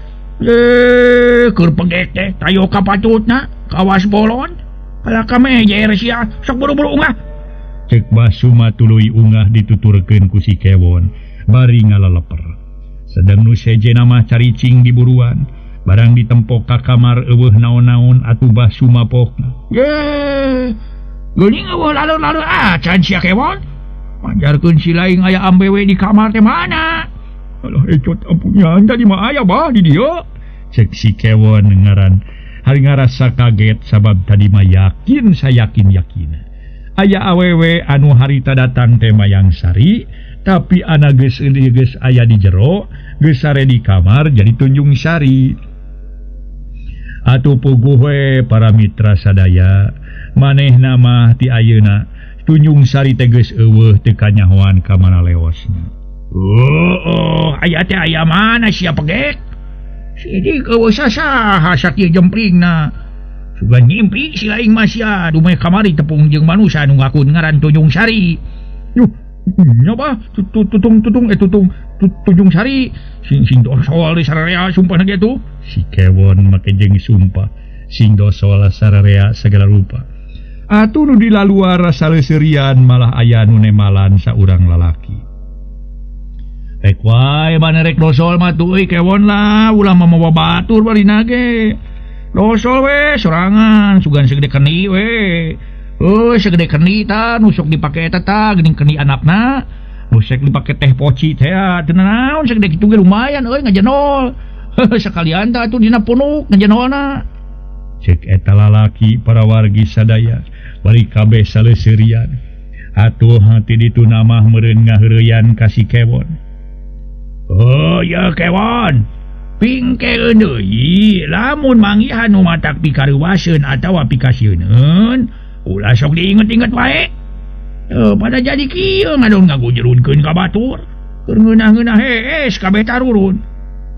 Keur pegek teh tayo ka patutna kawas bolon. Kalah kamejer sia sok buru-buru ungah. Cek Bah Suma tuluy ungah dituturkeun ku si Kewon bari ngaleleper. Sedang nu sejenna mah caricing di buruan. Barang ditempok ka kamar eueuh naon-naon atuh Bah Suma pokna. Ye, geuning eueuh lalu-lalu acan sia Kewon. Manjarkeun si laing aya ambewe di kamar teh mana? Alah ecot ampunnya tadi mah aya bah di dieu. Cek si Kewon ngaran. Hari ngarasa kaget sabab tadi mah yakin sayakin-yakina. Aya awewe anu harita datang teh Mayang Sari, tapi ana geus geus aya di jero, geus sare di kamar jadi Tunjung Sari. Atuh puguh we para mitra sadaya, manehna mah ti ayeuna Tunjung Sari teh geus eueuh teu kanyahoan ka mana lewosna. Oh, aya teh aya mana sia pegek? Sidik eueuh sasaha sakieu jempringna. Sugan nyimpi si laing mah sia dumeh kamari tepung jeung manusa nu ngakun ngaran Tunjung Sari. Yuh, nya bah tutung tutung tutung Tunjung Sari sing sing dosol di sararea sumpah ge tuh. Si Kewon make jeung sumpah sing dosol sararea segala rupa. Atuh nu dilaluar saleuserian malah aya nu nemalan saurang lalaki. Rek wae bane rek dosol mah tuh euy Kewon lah ulah mamawa batur barina ge. Dosol we sorangan sugan segede kendi we. Heuh segede kendi tah nu sok dipake eta tah geuning kendi anakna. Nu sok dipake teh poci teh teu naon segede kitu ge lumayan euy ngajenol. Sekalian tah atuh dina punuk ngajenona. Cek eta lalaki para wargi sadaya bari kabeh saleseurian. Atuh hati ditu namah meureun ngaheureyan ka si Kewon. Oh ya Kewon, pingkeun deui lamun manggihan nu matak pikareuwaseun atawa pikasieuneun, ulah sok diinget-inget wae. Pada jadi kieu ngadon ngagujurunkeun ka batur. Keur ngeunah-ngeunah hees kabeh tarurun.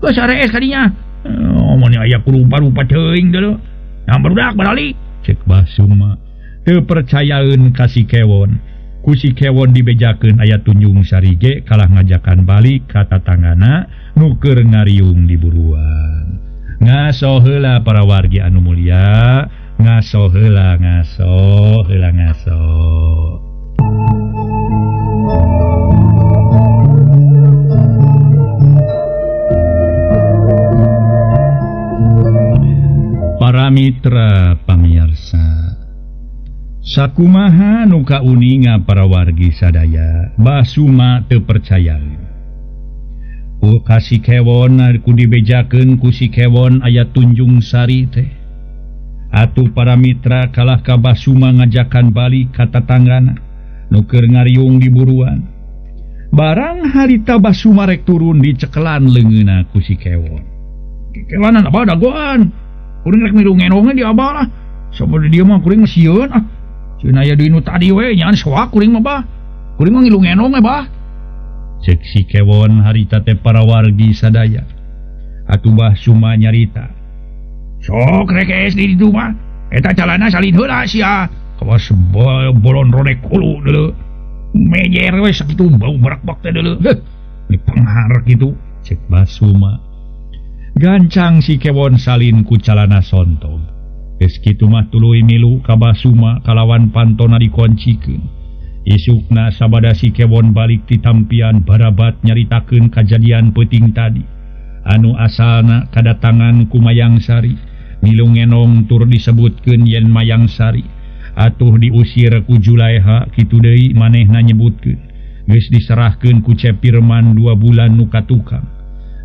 Geus sarees kadinya. Oh, mun aya kurupa-rupa teuing deuleu. Nah barudak baralik. Cek Basuma teu percayaeun ka si Kewon. Ku si Kewon dibejakeun aya Tunjung Sari ge kalah ngajakan balik ka tatanggana nu keur ngariung di buruan. Ngaso heula para wargi anu mulia, ngaso heula, ngaso heula, ngaso. Para mitra pamiarsa, sakumaha nu kauninga para wargi sadaya, Basuma teu percayaeun. Ku ka si Kewon ku dibejakeun ku si Kewon aya Tunjung Sari teh. Atuh para mitra kalah ka Basuma ngajakan balik ka tatanggana nu keur ngariung di buruan. Barang harita Basuma rek turun dicekelan leungeunna ku si Kewon. Kewanan abah dagoan. Kuring rek milu ngenonge di abah lah. Sabada dia mah kuring sieun ah. Ceunah aya deui nu tadi we nyaan soak kuring mah bah. Kuring mah ngilu ngenong we bah. Cek si Kewon harita teh para wargi sadaya. Atuh Basuma nyarita. Sok rek es di ditu mah. Eta calana salin heula sia. Kawas bolon rodek hulu deuleu. Mejer we sakitu bau berak-bak teh deuleu. Heuh, ni pangharek kitu. Cek Basuma. Gancang si Kewon salin ku calana sontog. Geus kitu mah tuluy milu ka Basuma kalawan pantona dikoncikeun. Isukna sabada si Kewon balik ti tampian barabat nyaritakeun kajadian peuting tadi. Anu asalna kadatangan ku Mayang Sari, milu ngenong tur disebutkeun yen Mayang Sari. Atuh diusir ku Julaeha kitu deui manehna nyebutkeun. Geus diserahkeun ku Cepirman 2 bulan nu katukang.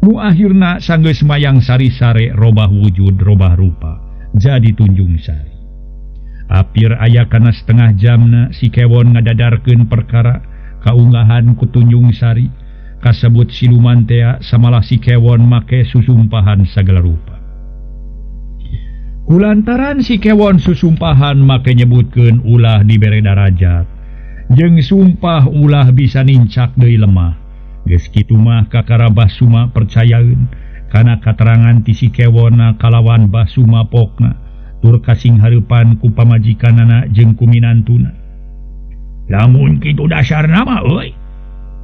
Nu akhirna sanggeus Mayang Sari sare robah wujud robah rupa jadi Tunjung Sari. Apir aya kana setengah jamna si Kewon ngadadarkeun perkara kaunggahan ku Tunjung Sari kasebut siluman tea samalah si Kewon make susumpahan sagala rupa. Kulantaran si Kewon susumpahan make nyebutkeun ulah dibere darajat jeung sumpah ulah bisa nincak deui lemah. Geus kitu mah kakara Basuma percayaeun kana katerangan ti si Kewona kalawan Basuma pokna tur kasing hareupan ku pamajikanana jeung ku minantuna. Lamun kitu dasarna mah euy,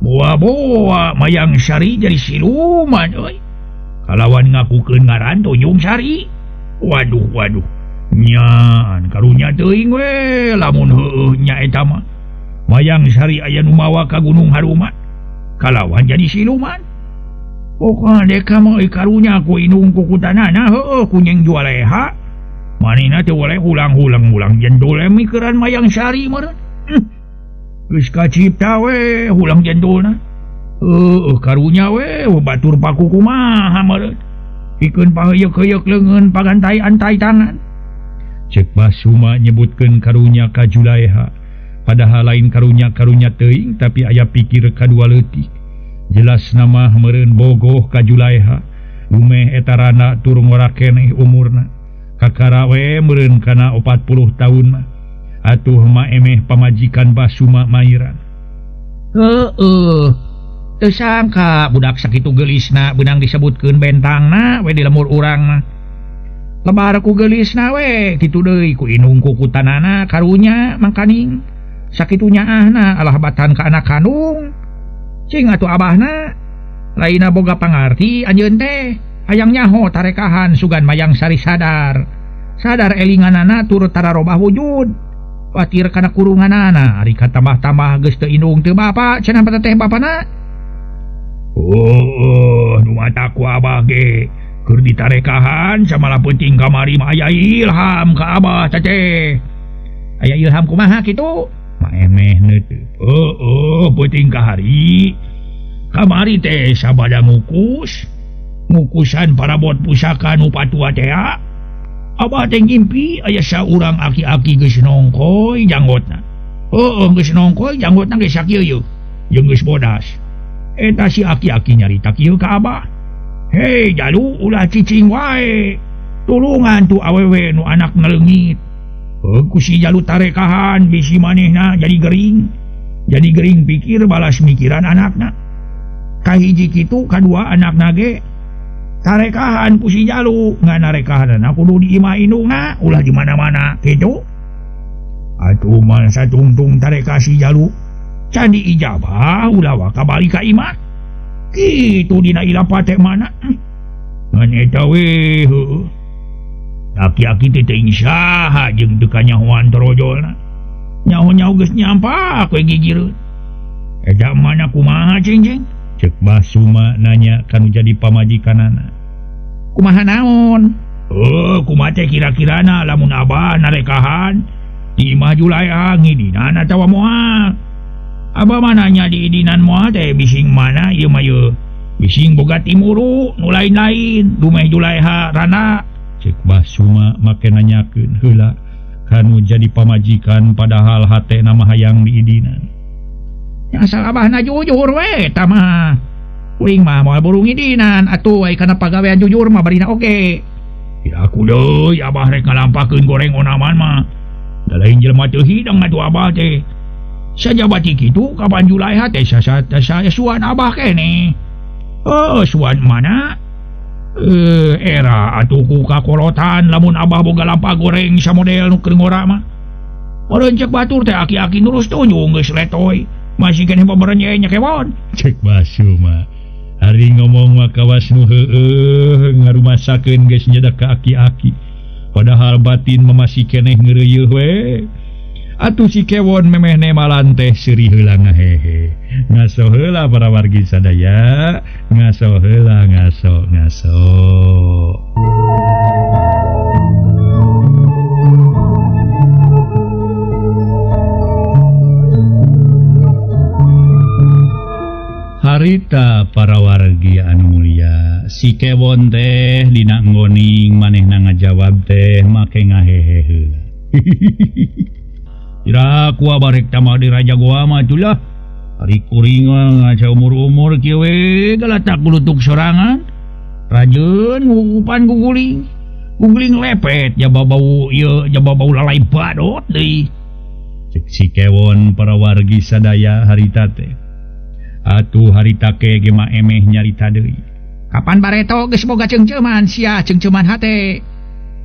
boa-boa Mayang Sari jadi siluman euy. Kalawan ngakukeun ngaran Tunjung Sari. Waduh waduh, nyaan karunya teuing we lamun heueuh nya eta mah. Mayang Sari aya nu mawa ka Gunung Haruman. Kalawan jadi siluman. Pokona deka mah karunya ku indung ku kutanana heueuh ku nyeng Jualeha. Manehna teu boleh hulang-hulang-hulang jendul mikiran Mayang Sari meureun. Geus kacipta we hulang jendulna. Heueuh karunya we batur paku kumaha meureun. Pikeun paheuyeuh-heuyeuk leungeun pagantai-antai tangan. Cek Basuma nyebutkeun karunya ka Julaeha. Padahal lain karunya-karunya teuing tapi aya pikir kadua leutik. Jelas nama meureun bogoh ka Julaeha. Umeh eta rana tur ngora keneh umurna. Kakara we meureun kana 40 tahun mah. Atuh ma emeh pamajikan Basuma mairan. Heueuh. Teu sangka budak sakitu geulisna beunang disebutkeun bentangna we di lemur urang mah. Lebar ku geulisna we kitu deui ku indung ku kutanana karunya mangkaning. Sakitu nyaahna alah batan ka anak kandung. Cing atuh abahna lainna boga pangarti anjeun teh hayang nyaho tarekahan sugan Mayang Sari sadar. Sadar elinganana tur tararobah wujud. Watir kana kurunganana ari katambah-tambah geus teu indung teu bapa cenah teh bapana. Oh, nu mata ku abah ge keur ditarekahan samalah penting kamari mah aya ilham ka abah teh. Aya ilham kumaha kitu? Maemeh teu. Heueuh, peuting ka hari. Kamari teh sabada ngukus. Ngukusan parabot pusaka nu patua teh. Abah teh ngimpi aya saurang aki-aki geus nongkoy janggotna. Heueuh geus nongkoy janggotna geus sakieu yeuh. Jeung geus bodas. Eta si aki-aki nyarita kieu ka abah. Hei jalu ulah cicing wae. Tulungan tu awewe nu anakna leungit. Ku si jalu tarekahan bisi manehna jadi gering. Jadi gering pikir balas mikiran anakna. Kahiji kitu kadua anakna ge tarekahan ku si jalu, ngan narekahanna kudu di imah indungna, ulah di mana-mana kitu. Atuh mah satungtung tareka si jalu can diijabah ulah waka balik ka imah. Kitu dina ilapa teh mana. Ngan eta we heueuh. Aki-aki teh teuing saha jeung teu kanyahoan torojolna. Nyaho-nyaho geus nyampak we gigireun. Eta mana kumaha cing-cing? Cek Bah Suma nanya kanu jadi pamajikanana. Kumaha naon? Kumaha teh kira-kirana lamun abah narekahan di imah Julaiha ngidinan atawa moal. Abah mah nanya di idinan moal teh bising mana ieu mah ieu. Bising boga timuru nu lain-lain dumeh Julaiha rana. Cek Bah Suma make nanyakeun heula kanu jadi pamajikan padahal hatena mah hayang diidinan. Asal abahna jujur we eta mah. Kuring mah moal burung idinan atuh ai kana pagawean jujur mah barina oge. Ya aku deui abah rek ngalampakeun goreng onaman mah. Da lain jelema teu hidang atuh abah teh. Sajabati kitu kapan Julaiha teh sasuan abah keneh. Heuh suan mana? Era atuh ku kakolotan lamun abah boga lampah goreng samodel nu keur ngora mah. Meureun cek batur teh aki-aki nurus tunjung geus letoy. Masih keneh babarenye nya kewon. Cek Bah Suma. Ari ngomong mah kawas nu heueuh ngarumasakeun geus nyedak ka aki-aki. Padahal batin mah masih keneh ngeureuyeuh we. Atuh si kewon memehne malan teh seuri heula ngahehe. Ngaso heula para wargi sadaya, ngaso heula ngaso ngaso. Harita para wargi anu mulia, si kewon teh dina nggoning manehna ngajawab teh make ngahehe heula. Ira ku abarek tama di raja goa mah atulah. Ari kuring ngaca umur-umur kieu we galatak gulutuk sorangan. Rajeun ngukupan guguling. Guguling lepet jaba bau ieu jaba bau lalai badot deui. Cek si kewon para wargi sadaya harita teh. Atuh harita ke ge mah emeh nyarita deui. Kapan bareto geus boga ceungceuman sia ceungceuman hate.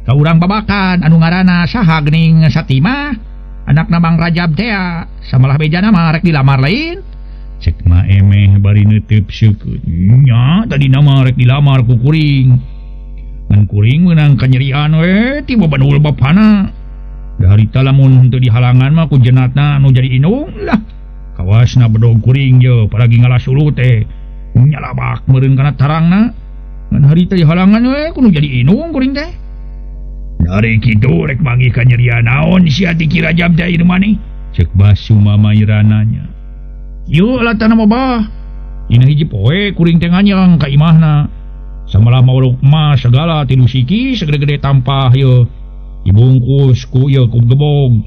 Ka urang babakan anu ngaranna saha geuning Satimah. Anakna Mang Rajab teh samalah bejana mah rek dilamar lain. Cek ma emeh bari neuteub seukeut. Nya tadina mah rek dilamar ku kuring. Ngan kuring meunang kanyerian we ti babanul bapana. Da harita lamun henteu dihalangan mah ku jenatna nu jadi indung lah. Kawasna bedog kuring ye palagi ngalas ulu teh. Nyalabak meureun kana tarangna. Ngan harita dihalangan we kudu jadi indung kuring teh. Dari kitu rek manggih kanyerian naon sia ti Ki Rajab teh ieu maneh. Cek Bah Suma mairananya. Yeuh latana mah bah. Dina hiji poe kuring teh nganyang ka imahna. Samalah mauluk emas segala tilu siki segede-gede tampah ieu. Dibungkus ku ieu ku gebog.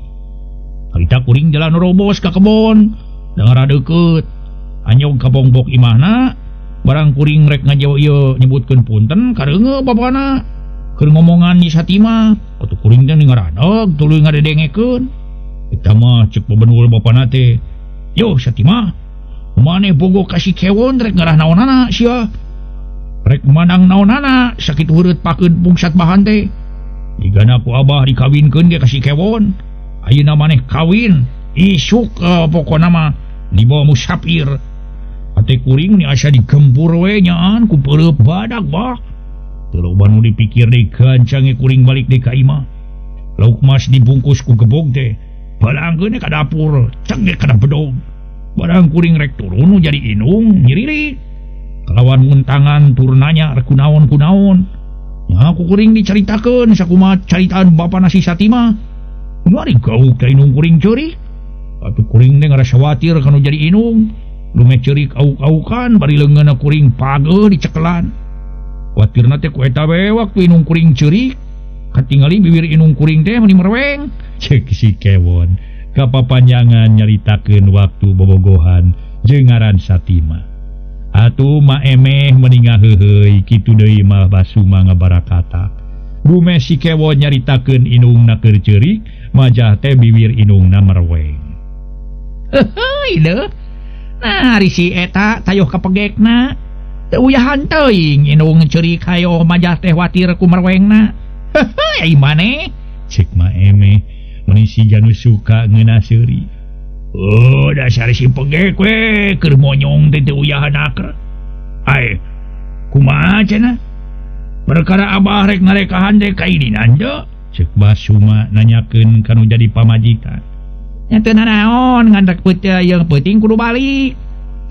Harita kuring jalan robos ka kebon. Da ngara deukeut. Anyog ka bongbok imahna. Barang kuring rek ngajawa ieu nyebutkeun punten kareungeuh bapana. Keur ngomongan di Satimah, atuh kuring teh ngaradeg tuluy ngadedengekeun. Eta mah cek bebenul bapana teh. Yo Satimah, maneh bogo ka si kewon rek ngarah naonana sia? Rek manang naonana sakitu heureut pakeun pungsat bahan teh. Digana ku abah dikawinkeun ge ka si kewon. Ayeuna maneh kawin, isuk pokona mah dibawa musafir. Ate kuring ni asa digempur we nyaan ku peureub badak bah. Teu loba nu dipikir deui gancange kuring balik deui ka imah. Lauk mas dibungkus ku gebog teh. Balangkeun ka dapur, cek ge kana bedog. Barang kuring rek turun nu jadi indung nyiririk. Kalawan muntangan tur nanya rek kunaon-kunaon. Nya ku kuring dicaritakeun sakumaha caritaan bapana si Satimah. Nu ari gauk ka indung kuring ceurik. Atuh kuring teh ngarasa khawatir kanu jadi indung. Lume ceurik auk-aukan bari leungeunna kuring pageuh dicekelan. Kuatirna teh ku eta we waktu inung kuring ceurik. Katingali bibir inung kuring teh meuni merweng. Cek si Kewon kapapanjangan nyaritakeun waktu bobogohan jeung ngaran Satima. Atuh Ma Emeh meuni ngaheuheuy kitu deui mah Basuma ngabarakatak. Dume si Kewon nyaritakeun inungna keur ceurik, majah teh bibir inungna merweng. Heuheuy deuh. Nah ari si eta tayoh kapegekna. Teu uyahan teuing inung ceurik hayo majah teh watir ku merwengna. Heuheuy ai maneh? Cek Ma Emeh meuni siga nu suka ngeunah seuri. Oh, dasar si pegek we keur monyong teh teu uyahan aker. Ai, kumaha cenah? Perkara abah rek ngarekahan teh kaidinan teu? Cek Basuma nanyakeun ka nu jadi pamajikan. Nya teu nanaon ngan rek jeung peuting kudu balik.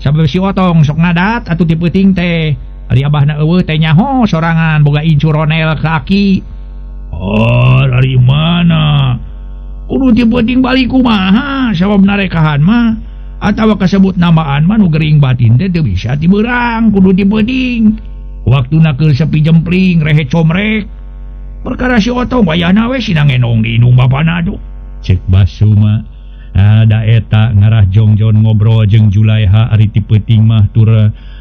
Sabab si Otong sok ngadat atuh ti peuting teh. Ari abahna eueuh teh nyaho sorangan boga incu ronel ka aki. Oh, dari mana? Kudu ti peuting balik kumaha sabab narekahan mah atawa kasebut namaan mah nu gering batin teh teu bisa tibeurang kudu ti peuting. Waktuna keur sepi jempling rehe comrek. Perkara si Otong wayahna we sina ngenong di inung bapana tuh. Cek Basuma ada eta ngarah jongjon ngobrol jeung Julaiha ari ti peuting mah tur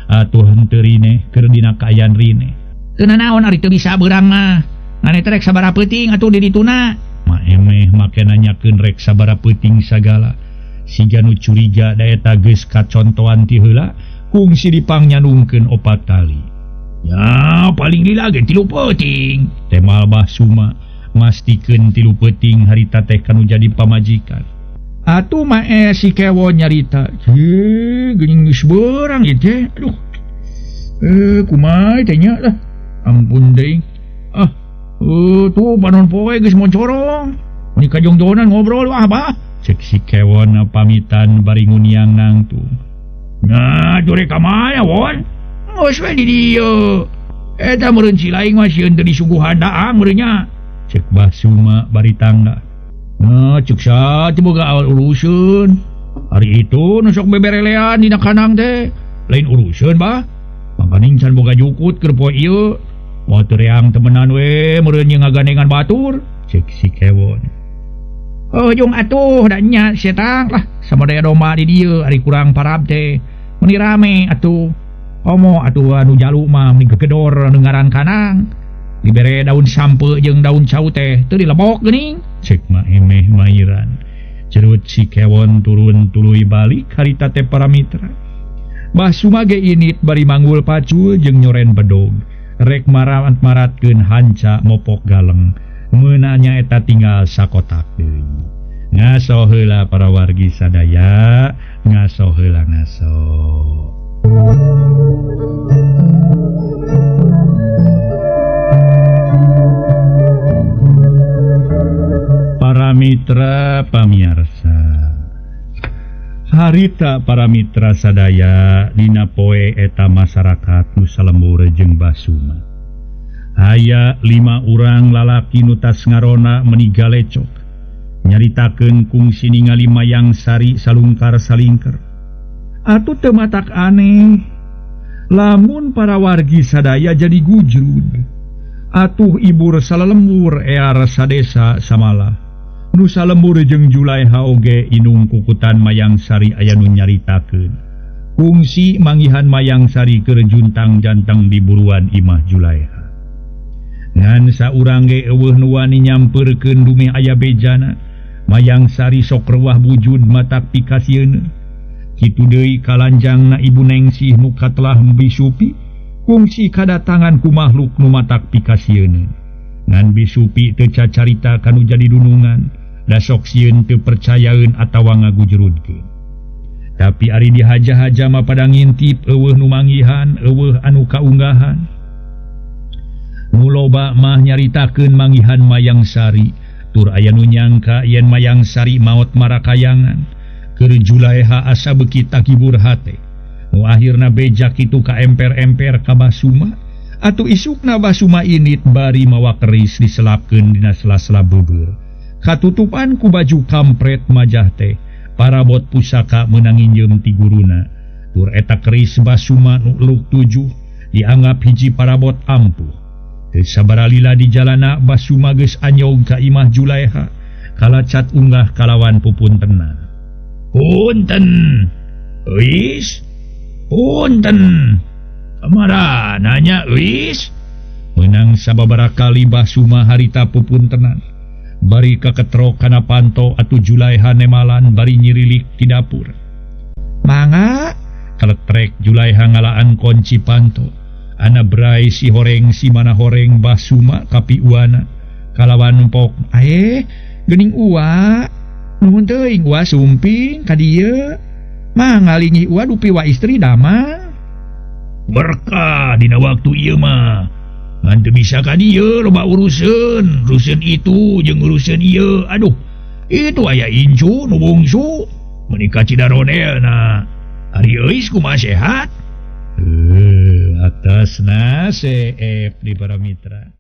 atuh henteu rine keur dina kaayaan rine. Teu nanaon ari teu bisa beurang mah. Ngan eta rek sabaraha peuting atuh di dituna. Ma Emeh make nanyakeun rek sabaraha peuting sagala. Siga nu curiga da eta geus kacontoan ti heula kungsi dipangnyandungkeun opat kali. Ya paling lila ge 3 peuting. Temal Basuma mastikeun 3 peuting harita teh kanu jadi pamajikan. Atuh mae si Kewon nyarita, "Heuh, geuning geus beurang ieu teh. Aduh. Kumaha teh nya lah. Ampun deui. Ah, tuh panon poe geus moncorong. Mun kajongjonan ngobrol wah bah." Cek si Kewon pamitan bari nguniang nangtung. Nah, jure ka mana Won? Geus we di dieu. Eta meureun si laing mah sieun teu disuguhan daang meureun nya. Cek Basuma bari tangga. Nah, cek saha teh boga awal uruseun. Ari itu nu sok beberelean dina kanang teh. Lain uruseun bah. Mangkaning can boga jukut keur poe ieu. Moal teu reang temenan we meureun jeung ngagandengan batur. Cek si Kewon. Oh, jung atuh da nya setang lah. Samadaya domba di dieu ari kurang parab teh. Meuni rame atuh. Komo atuh anu jalu mah meuni gegedor anu ngaran kanang. Dibere daun sampe jeung daun cau teh teu dilebok geuning. Cek Ma Emeh mairan. Cerut si Kewon turun tuluy balik harita teh para mitra. Basuma ge init bari manggul pacul jeung nyoren bedog. Rek marat-maratkeun hanca mopok galeng. Meunanya eta tinggal sakotak deui. Ngaso heula para wargi sadaya, ngaso heula ngaso. Para mitra pamiarsa, harita para mitra sadaya dina poe eta masyarakat nu salembur jeung Basuma. Aya 5 urang lalaki nu tas ngarona meuni galecok. Nyaritakeun kungsi ningali Mayang Sari salungkar salingker. Atuh teu matak aneh lamun para wargi sadaya jadi gujrud. Atuh ibur salalembur ear sadesa samalah. Nu salembur jeung Julaiha oge inung kukutan Mayang Sari aya nu nyaritakeun. Kungsi manggihan Mayang Sari keur juntang-jantang di buruan imah Julaiha. Ngan saurang ge eueuh nu wani nyampeurkeun dumeh aya bejana. Mayang Sari sok reuah wujud matak pikasieun. Kitu deui kalanjangna Ibu Nengsih nu katelah bisupi kungsi kadatangan ku makhluk nu matak pikasieun. Ngan bisupi teu cacarita kanu jadi dunungan, da sok sieun teu percayaeun atawa ngagujrudkeun. Tapi ari dihaja-haja mah pada ngintip eueuh nu manggihan, eueuh anu kaunggahan. Nu loba mah nyaritakeun manggihan Mayang Sari, tur aya nu nyangka yen Mayang Sari maot marakayangan. Keur Julaiha asa beuki takibur hate. Nu akhirna beja kitu ka emper-emper ka Basuma, atuh isukna Basuma init bari mawa keris diselapkeun dina sela-sela beubeur. Katutupan ku baju kampret majah teh, parabot pusaka meunang nginjeum ti guruna. Tur eta keris Basuma nu eluk 7, Dianggap hiji parabot ampuh. Teu sabaralila di jalana Basuma geus anyog ka imah Julaiha kalacat unggah kalawan pupuntenan. Punten. Euis. Punten. Kamara nanya euis. Menang sababaraha kali Basuma harita pupuntenan. Bari kaketrok kana panto atuh Julaiha nemalan bari nyirilik di dapur. Mangga kaletrek Julaiha ngalaan kunci panto. Ana brai si horeng si mana horeng Basuma kapi uana kalawan pok ae geuning ua nuhun teuing ua sumping ka dieu mah ngalingi ua dupi wa istri damang berkah dina waktu ieu mah ngan teu bisa ka dieu loba uruseun uruseun itu jeung uruseun ieu aduh itu aya incu nu bungsu meuni ka Cidaronelna ari euis kumaha sehat. Atas na CF di para mitra.